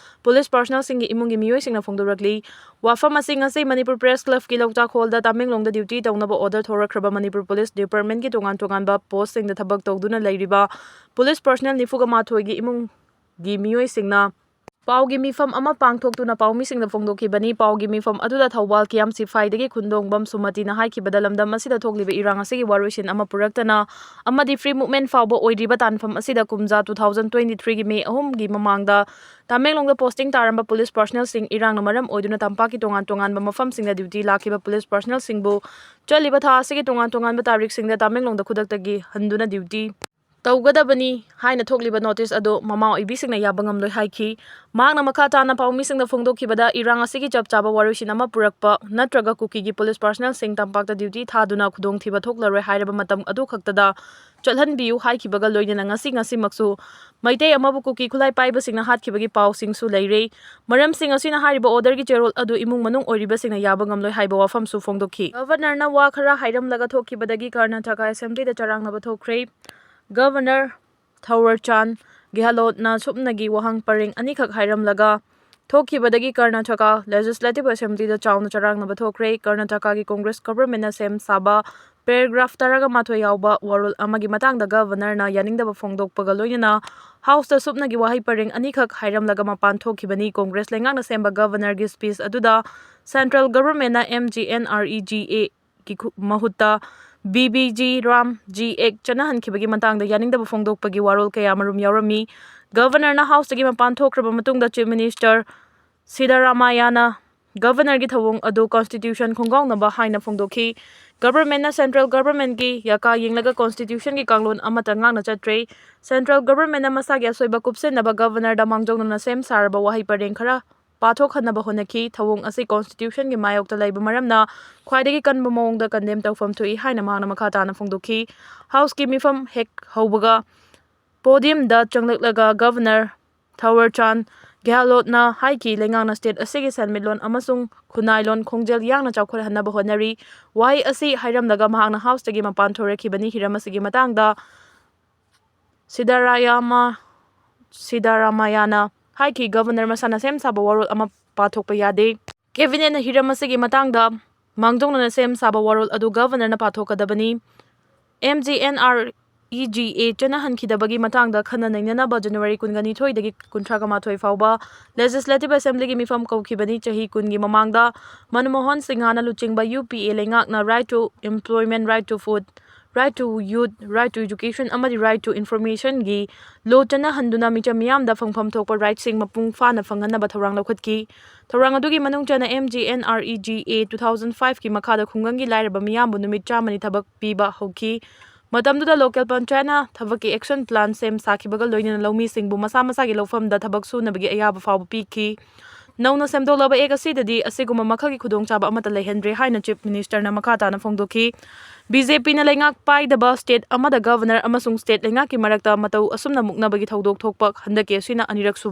ꯄꯨꯂꯤꯁ ꯄꯔꯁꯅꯦꯜꯁꯤꯡꯒꯤ ꯏꯃꯨꯡꯒꯤ ꯃꯤꯑꯣꯏꯁꯤꯡꯅ ꯐꯣꯡꯗꯣꯔꯛꯂꯤ꯫ ꯋꯥꯐꯝ ꯑꯁꯤ ꯉꯁꯤ ꯃꯅꯤꯄꯨꯔ ꯄ꯭ꯔꯦꯁ ꯀ꯭ꯂꯕꯀꯤ ꯂꯧꯇꯥꯛ ꯍꯣꯜꯗ ꯇꯃꯦꯡꯂꯣꯡꯗ ꯗ꯭ꯌꯨꯇꯤ ꯇꯧꯅꯕ ꯑꯣꯔꯗꯔ ꯊꯣꯔꯛꯈ꯭ꯔꯕ ꯃꯅꯤꯄꯨꯔ ꯄꯨꯂꯤꯁ ꯗꯤꯄꯥꯔꯠꯃꯦꯟꯒꯤ ꯇꯣꯉꯥꯟ ꯇꯣꯉꯥꯟꯕ ꯄꯣꯁꯁꯤꯡꯗ ꯊꯕꯛ ꯇꯧꯗꯨꯅ ꯂꯩꯔꯤꯕ ꯄꯨꯂꯤꯁ ꯄꯔꯁꯅꯦꯜ ꯅꯤꯐꯨꯒ ꯃꯥꯊꯣꯏꯒꯤ ꯏꯃꯨꯡꯒꯤ ꯃꯤꯑꯣꯏꯁꯤꯡꯅ ꯄꯥꯎꯒꯤ ꯃꯤꯐꯝ ꯑꯃ ꯄꯥꯡꯊꯣꯛꯇꯨꯅ ꯄꯥꯎꯃꯤꯁꯤꯡꯗ ꯐꯣꯡꯗꯣꯛꯈꯤꯕꯅꯤ꯫ ꯄꯥꯎꯒꯤ ꯃꯤꯐꯝ ꯑꯗꯨꯗ ꯊꯧꯕꯥꯜ ꯀꯤꯌꯥꯝ ꯁꯤꯐꯥꯏꯗꯒꯤ ꯈꯨꯟꯗꯣꯡꯕꯝ ꯁꯨꯃꯇꯤꯅ ꯍꯥꯏꯈꯤꯕꯗ, ꯂꯝꯗꯝ ꯑꯁꯤꯗ ꯊꯣꯛꯂꯤꯕ ꯏꯔꯥꯡ ꯑꯁꯤꯒꯤ ꯋꯥꯔꯣꯏꯁꯤꯟ ꯑꯃ ꯄꯨꯔꯛꯇꯅ ꯑꯃꯗꯤ ꯐ꯭ꯔꯤ ꯃꯨꯚꯃꯦꯟ ꯐꯥꯎꯕ ꯑꯣꯏꯔꯤꯕ ꯇꯥꯟꯐꯝ ꯑꯁꯤꯗ ꯀꯨꯝꯖꯥ two thousand twenty three ꯒꯤ ꯃꯦ ꯑꯍꯨꯝꯒꯤ ꯃꯃꯥꯡꯗ ꯇꯃꯦꯡꯂꯣꯡꯗ ꯄꯣꯁꯇꯤꯡ ꯇꯥꯔꯝꯕ ꯄꯨꯂꯤꯁ ꯄꯔꯁꯅꯦꯜꯁꯤꯡ ꯏꯔꯥꯡꯅ ꯃꯔꯝ ꯑꯣꯏꯗꯨꯅ ꯇꯝꯄꯥꯛꯀꯤ ꯇꯣꯉꯥꯟ ꯇꯣꯉꯥꯟꯕ ꯃꯐꯝꯁꯤꯡꯗ ꯗ꯭ꯌꯨꯇꯤ ꯂꯥꯛꯈꯤꯕ ꯄꯨꯂꯤꯁ ꯄꯔꯁꯅꯦꯜꯁꯤꯡꯕꯨ ꯆꯠꯂꯤꯕ ꯊꯥ ꯑꯁꯤꯒꯤ ꯇꯣꯉꯥꯟ ꯇꯣꯉꯥꯟꯕ ꯇꯥꯔꯤꯛꯁꯤꯡꯗ ꯇꯃꯦꯡꯂꯣꯡꯗ ꯈꯨꯗꯛꯇꯒꯤ ꯍꯟꯗꯨꯅ ꯗ꯭ꯌꯨꯇꯤ ꯇꯧꯒꯗꯕꯅꯤ ꯍꯥꯏꯅ ꯊꯣꯛꯂꯤꯕ ꯅꯣꯇꯤꯁ ꯑꯗꯨ ꯃꯃꯥ ꯑꯣꯏꯕꯤꯁꯤꯡꯅ ꯌꯥꯕ ꯉꯝꯂꯣꯏ ꯍꯥꯏꯈꯤ꯫ ꯃꯍꯥꯛꯅ ꯃꯈꯥ ꯇꯥꯅ ꯄꯥꯎꯃꯤꯁꯤꯡꯗ ꯐꯣꯡꯗꯣꯛꯈꯤꯕꯗ, ꯏꯔꯥꯡ ꯑꯁꯤꯒꯤ ꯆꯞ ꯆꯥꯕ ꯋꯥꯔꯣꯏꯁꯤꯟ ꯑꯃ ꯄꯨꯔꯛꯄ ꯅꯠꯇ꯭ꯔꯒ ꯀꯨꯀꯤꯒꯤ ꯄꯨꯂꯤꯁ ꯄꯔꯁꯅꯦꯜꯁꯤꯡ ꯇꯝꯄꯥꯛꯇ ꯗ꯭ꯌꯨꯇꯤ ꯊꯥꯗꯨꯅ ꯈꯨꯗꯣꯡꯊꯤꯕ ꯊꯣꯛꯂꯔꯣꯏ ꯍꯥꯏꯔꯕ ꯃꯇꯝ ꯑꯗꯨ ꯈꯛꯇꯗ ꯆꯠꯍꯟꯕꯤꯌꯨ ꯍꯥꯏꯈꯤꯕꯒ ꯂꯣꯏꯅꯅ ꯉꯁꯤ ꯉꯁꯤꯃꯛꯁꯨ ꯃꯩꯇꯩ ꯑꯃꯕꯨ ꯀꯨꯀꯤ ꯈꯨꯠꯂꯥꯏ ꯄꯥꯏꯕꯁꯤꯡꯅ ꯍꯥꯠꯈꯤꯕꯒꯤ ꯄꯥꯎꯁꯤꯡꯁꯨ ꯂꯩꯔꯦ꯫ ꯃꯔꯝꯁꯤꯡ ꯑꯁꯤꯅ ꯍꯥꯏꯔꯤꯕ ꯑꯣꯔꯗꯔꯒꯤ ꯆꯦꯔꯣꯜ ꯑꯗꯨ ꯏꯃꯨꯡ ꯃꯅꯨꯡ ꯑꯣꯏꯔꯤꯕꯁꯤꯡꯅ ꯌꯥꯕ ꯉꯝꯂꯣꯏ ꯍꯥꯏꯕ ꯋꯥꯐꯝꯁꯨ ꯐꯣꯡꯗꯣꯛꯈꯤ꯫ ꯒꯚꯔꯅꯔꯅ ꯋꯥ ꯈꯔ ꯍꯥꯏꯔꯝꯂꯒ ꯊꯣꯛꯈꯤꯕꯗꯒꯤ ꯀꯔꯅꯥꯇꯀꯥ ꯑꯦꯁꯦꯝꯕ꯭ꯂꯤꯗ ꯆꯔꯥꯡꯅꯕ ꯊꯣꯛꯈ꯭ꯔꯦ꯫ ꯒꯚꯔꯅꯔ ꯊꯧꯋꯔꯆꯥꯟ ꯒꯦꯍꯂꯣꯠꯅ ꯁꯨꯞꯅꯒꯤ ꯋꯥꯍꯪ ꯄꯔꯦꯡ ꯑꯅꯤꯈꯛ ꯍꯥꯏꯔꯝꯂꯒ ꯊꯣꯛꯈꯤꯕꯗꯒꯤ ꯀꯔꯅꯥꯇꯀꯥ ꯂꯦꯖꯤꯁꯂꯦꯇꯤꯚ ꯑꯦꯁꯦꯝꯕ꯭ꯂꯤꯗ ꯆꯥꯎꯅ ꯆꯔꯥꯡꯅꯕ ꯊꯣꯛꯈ꯭ꯔꯦ꯫ ꯀꯔꯅꯥꯇꯀꯥꯒꯤ ꯀꯣꯡꯒ꯭ꯔꯦꯁ ꯒꯚꯔꯅꯃꯦꯟꯠꯅ ꯁꯦꯝ ꯁꯥꯕ ꯄꯦꯔꯥꯒ꯭ꯔꯥꯐ ꯇꯔꯥꯒ ꯃꯥꯊꯣꯏ ꯌꯥꯎꯕ ꯋꯥꯔꯣꯜ ꯑꯃꯒꯤ ꯃꯇꯥꯡꯗ ꯒꯚꯔꯅꯔꯅ ꯌꯥꯅꯤꯡꯗꯕ ꯐꯣꯡꯗꯣꯛꯄꯒ ꯂꯣꯏꯅꯅ ꯍꯥꯎꯁꯇ ꯁꯨꯞꯅꯒꯤ ꯋꯥꯍꯩ ꯄꯔꯦꯡ ꯑꯅꯤꯈꯛ ꯍꯥꯏꯔꯝꯂꯒ ꯃꯄꯥꯟ ꯊꯣꯛꯈꯤꯕꯅꯤ꯫ ꯀꯣꯡꯒ꯭ꯔꯦꯁ ꯂꯩꯉꯥꯛꯅ ꯁꯦꯝꯕ ꯒꯚꯔꯅꯔꯒꯤ ꯁ꯭ꯄꯤꯆ ꯑꯗꯨꯗ central ꯒꯚꯔꯅꯃꯦꯟꯠꯅ M G N R E G A ꯒꯤ ꯈꯨ-, ꯃꯍꯨꯠꯇ B B G Ram G Act ꯆꯠꯅꯍꯟꯈꯤꯕꯒꯤ ꯃꯇꯥꯡꯗ ꯌꯥꯅꯤꯡꯗꯕ ꯐꯣꯡꯗꯣꯛꯄꯒꯤ ꯋꯥꯔꯣꯜ ꯀꯌꯥꯃꯔꯨꯝ ꯌꯥꯎꯔꯝꯃꯤ꯫ ꯒꯚꯔꯅꯔꯅ ꯍꯥꯎꯁꯇꯒꯤ ꯃꯄꯥꯟ ꯊꯣꯛꯈ꯭ꯔꯕ ꯃꯇꯨꯡꯗ ꯆꯤꯐ ꯃꯤꯅꯤꯁꯇꯔ ꯁꯤꯗꯔꯥꯃꯥꯌꯥꯅ ꯒꯚꯔꯅꯔꯒꯤ ꯊꯧꯑꯣꯡ ꯑꯗꯨ ꯀꯣꯟꯁꯇꯤꯇ꯭ꯌꯨꯁꯟ ꯈꯣꯡꯒꯥꯎꯅꯕ ꯍꯥꯏꯅ ꯐꯣꯡꯗꯣꯛꯈꯤ꯫ ꯒꯚꯔꯅꯃꯦꯟꯠꯅ ꯁꯦꯟꯇ꯭ꯔꯦꯜ ꯒꯚꯔꯅꯃꯦꯟꯠꯀꯤ ꯌꯥꯀꯥ ꯌꯦꯡꯂꯒ ꯀꯣꯟꯁꯇꯤꯇ꯭ꯌꯨꯁꯟꯒꯤ ꯀꯥꯡꯂꯣꯟ ꯑꯃꯠꯇ ꯉꯥꯛꯅ ꯆꯠꯇ꯭ꯔꯦ꯫ ꯁꯦꯟꯇ꯭ꯔꯦꯜ ꯒꯚꯔꯅꯃꯦꯟꯠꯅ ꯃꯁꯥꯒꯤ ꯑꯁꯣꯏꯕ ꯀꯨꯞꯁꯤꯟꯅꯕ ꯒꯚꯔꯅꯔꯗ ꯃꯥꯡꯖꯧꯅꯅ ꯁꯦꯝ ꯁꯥꯔꯕ ꯋꯥꯍꯩ ꯄꯔꯦꯡ ꯈꯔ ꯄꯥꯊꯣꯛꯍꯟꯅꯕ ꯍꯣꯠꯅꯈꯤ꯫ ꯊꯧꯑꯣꯡ ꯑꯁꯤ ꯀꯣꯟꯁꯇꯤꯇ꯭ꯌꯨꯁꯟꯒꯤ ꯃꯥꯌꯣꯛꯇ ꯂꯩꯕ ꯃꯔꯝꯅ ꯈ꯭ꯋꯥꯏꯗꯒꯤ ꯀꯟꯕ ꯃꯑꯣꯡꯗ ꯀꯟꯗꯦꯝ ꯇꯧꯐꯝ ꯊꯣꯛꯏ ꯍꯥꯏꯅ ꯃꯍꯥꯛꯅ ꯃꯈꯥ ꯇꯥꯅ ꯐꯣꯡꯗꯣꯛꯈꯤ꯫ ꯍꯥꯎꯁꯀꯤ ꯃꯤꯐꯝ ꯍꯦꯛ ꯍꯧꯕꯒ ꯄꯣꯗꯤꯌꯝꯗ ꯆꯪꯂꯛꯂꯒ ꯒꯚꯔꯅꯔ ꯊꯋꯔꯆꯥꯟ ꯒꯦꯍꯂꯣꯠꯅ ꯍꯥꯏꯈꯤ, ꯂꯩꯉꯥꯛꯅ state ꯑꯁꯤꯒꯤ ꯁꯦꯟꯃꯤꯠꯂꯣꯟ ꯑꯃꯁꯨꯡ ꯈꯨꯟꯅꯥꯏꯂꯣꯟ ꯈꯣꯡꯖꯦꯜ ꯌꯥꯡꯅ ꯆꯥꯎꯈꯠꯍꯟꯅꯕ ꯍꯣꯠꯅꯔꯤ꯫ ꯋꯥꯍꯩ ꯑꯁꯤ ꯍꯥꯏꯔꯝꯂꯒ ꯃꯍꯥꯛꯅ Houseꯇꯒꯤ ꯃꯄꯥꯟ ꯊꯣꯔꯛꯈꯤꯕꯅꯤ꯫ ꯍꯤꯔꯝ ꯑꯁꯤꯒꯤ ꯃꯇꯥꯡꯗ ꯁꯤꯗꯥꯔꯥꯌꯥꯃꯥ, ꯁꯤꯗꯥꯔꯥꯃꯥꯌꯥꯅ ꯍꯥꯏꯈꯤ, Governor ꯃꯁꯥꯅ ꯁꯦꯝ ꯁꯥꯕ ꯋꯥꯔꯣꯜ ꯑꯃ ꯄꯥꯊꯣꯛꯄ ꯌꯥꯗꯦ꯫ Cabinetꯅ ꯍꯤꯔꯝ ꯑꯁꯤꯒꯤ ꯃꯇꯥꯡꯗ ꯃꯥꯡꯖꯧꯅꯅ ꯁꯦꯝ ꯁꯥꯕ ꯋꯥꯔꯣꯜ ꯑꯗꯨ Governorꯅ ꯄꯥꯊꯣꯛꯀꯗꯕꯅꯤ꯫ MGNREGA ꯆꯠꯅꯍꯟꯈꯤꯗꯕꯒꯤ ꯃꯇꯥꯡꯗ ꯈꯟꯅ ꯅꯩꯅꯅꯕ January ꯀꯨꯟꯒ ꯅꯤꯊꯣꯏꯗꯒꯤ ꯀꯨꯟꯊ꯭ꯔꯥꯒ ꯃꯥꯊꯣꯏ ꯐꯥꯎꯕ Legislative Assemblyꯒꯤ ꯃꯤꯐꯝ ꯀꯧꯈꯤꯕꯅꯤ꯫ ꯆꯍꯤ ꯀꯨꯟꯒꯤ ꯃꯃꯥꯡꯗ ꯃꯟꯃꯣꯍꯟ ꯁꯤꯡꯍꯅ ꯂꯨꯆꯤꯡꯕ UPA ꯂꯩꯉꯥꯛꯅ right to employment, right to food, right to youth, right to education ꯑꯃꯗꯤ right to informationꯒꯤ law ꯆꯠꯅꯍꯟꯗꯨꯅ ꯃꯤꯆꯝ ꯃꯤꯌꯥꯝꯗ ꯐꯪꯐꯝ ꯊꯣꯛꯄ rightꯁꯤꯡ ꯃꯄꯨꯡ ꯐꯥꯅ ꯐꯪꯍꯟꯅꯕ ꯊꯧꯔꯥꯡ ꯂꯧꯈꯠꯈꯤ꯫ ꯊꯧꯔꯥꯡ ꯑꯗꯨꯒꯤ ꯃꯅꯨꯡ ꯆꯟꯅ MGNREGA two thousand fiveꯀꯤ ꯃꯈꯥꯗ ꯈꯨꯡꯒꯪꯒꯤ ꯂꯥꯏꯔꯕ ꯃꯤꯌꯥꯝꯕꯨ ꯅꯨꯃꯤꯠ ꯆꯥꯝꯃꯅꯤ ꯊꯕꯛ ꯄꯤꯕ ꯍꯧꯈꯤ꯫ ꯃꯇꯝꯗꯨꯗ local panchayatꯅ ꯊꯕꯛꯀꯤ action plan ꯁꯦꯝ ꯁꯥꯈꯤꯕꯒ ꯂꯣꯏꯅꯅ ꯂꯧꯃꯤꯁꯤꯡꯕꯨ ꯃꯁꯥ ꯃꯁꯥꯒꯤ ꯂꯧꯐꯝꯗ ꯊꯕꯛ ꯁꯨꯅꯕꯒꯤ ꯑꯌꯥꯕ ꯐꯥꯎꯕ ꯄꯤꯈꯤ꯫ ꯅꯧꯅ ꯁꯦꯝꯗꯣꯛꯂꯕ Act ꯑꯁꯤꯗꯗꯤ ꯑꯁꯤꯒꯨꯝꯕ ꯃꯈꯜꯒꯤ ꯈꯨꯗꯣꯡꯆꯥꯕ ꯑꯃꯠꯇ ꯂꯩꯍꯟꯗ꯭ꯔꯦ ꯍꯥꯏꯅ Chief Ministerꯅ ꯃꯈꯥ ꯇꯥꯅ ꯐꯣꯡꯗꯣꯛꯈꯤ꯫ BJPꯅ ꯂꯩꯉꯥꯛ ꯄꯥꯏꯗꯕ state ꯑꯃꯗ Governor ꯑꯃꯁꯨꯡ state ꯂꯩꯉꯥꯛꯀꯤ ꯃꯔꯛꯇ ꯃꯇꯧ ꯑꯁꯨꯝꯅ ꯃꯨꯛꯅꯕꯒꯤ ꯊꯧꯗꯣꯛ ꯊꯣꯛꯄ ꯍꯟꯗꯛꯀꯤ ꯑꯁꯤꯅ ꯑꯅꯤꯔꯛ ꯁꯨꯕ